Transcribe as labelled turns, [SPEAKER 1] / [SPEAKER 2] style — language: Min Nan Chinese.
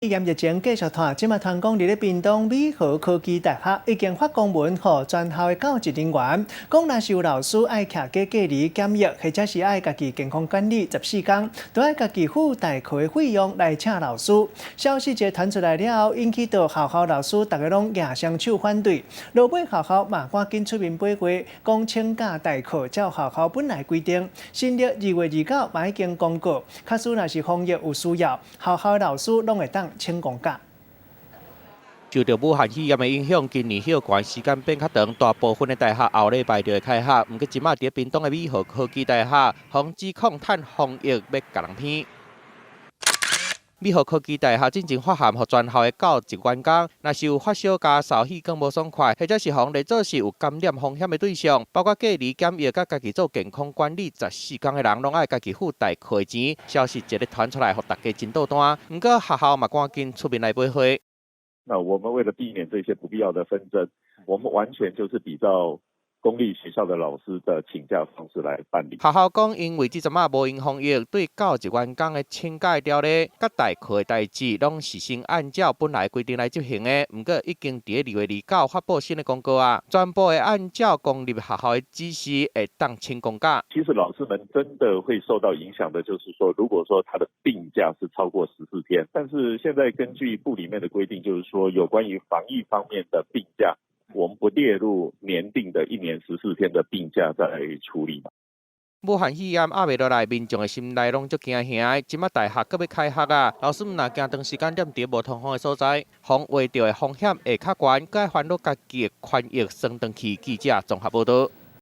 [SPEAKER 1] 肺炎疫情繼續拖，這馬傳講佇咧屏東美和科技大學已經發公文予全校的教職人員，講若是有老師愛徛家隔離檢疫，或者是愛家己健康管理14天，都愛家己付代課的費用來請老師。消息一傳出來了後，引起到學校老師逐家攏舉雙手反對。落尾學校嘛趕緊出面回話，講請假代課照學校本來規定，新曆2月29嘛已經公告，假使若是防疫有需要，學校的老師攏會當請公假。
[SPEAKER 2] 受著武漢肺炎的影響，今年休館時間變較長，大部分的大學後禮拜就會開學。毋過，這馬佇屏東的美和科技大學，予指控趁防疫欲共人騙。美和科技大學進前發函予全校的教職員工，若是有發燒咳嗽、氣管無爽快，或者是予人列做是有感染風險的對象，包括隔離檢疫佮家己做健康管理14天的人，攏愛家己付代課的錢。消息一日傳出來，予大家真倒彈。毋過學校嘛趕緊出面來回話。
[SPEAKER 3] 那我們為了避免這些不必要的紛爭，我們完全就是比照公立學校的老師的請假方式來辦理。
[SPEAKER 2] 學校講，因為這陣仔無閒防疫，對教職員工的請假條例、佮代課的代誌，攏是先按照本來規定來執行的。毋過已經佇2月29發布新的公告啊，全部會按照公立學校的指示，會當請公假。
[SPEAKER 3] 其實老師們真的會受到影響的，就是說，如果說他的病假是超過14天，但是現在根據部裡面的規定，就是說有關於防疫方面的病假，我們不列入年定的一年十四天的病假再來處理。
[SPEAKER 2] 武漢肺炎壓袂落來，民眾的心內攏足驚嚇的。這馬大學閣欲開學啊，老師們若驚長時間踮佇無通風的所在，防衛著的風險會較懸，閣愛煩惱家己的權益算轉去。記者綜合報導。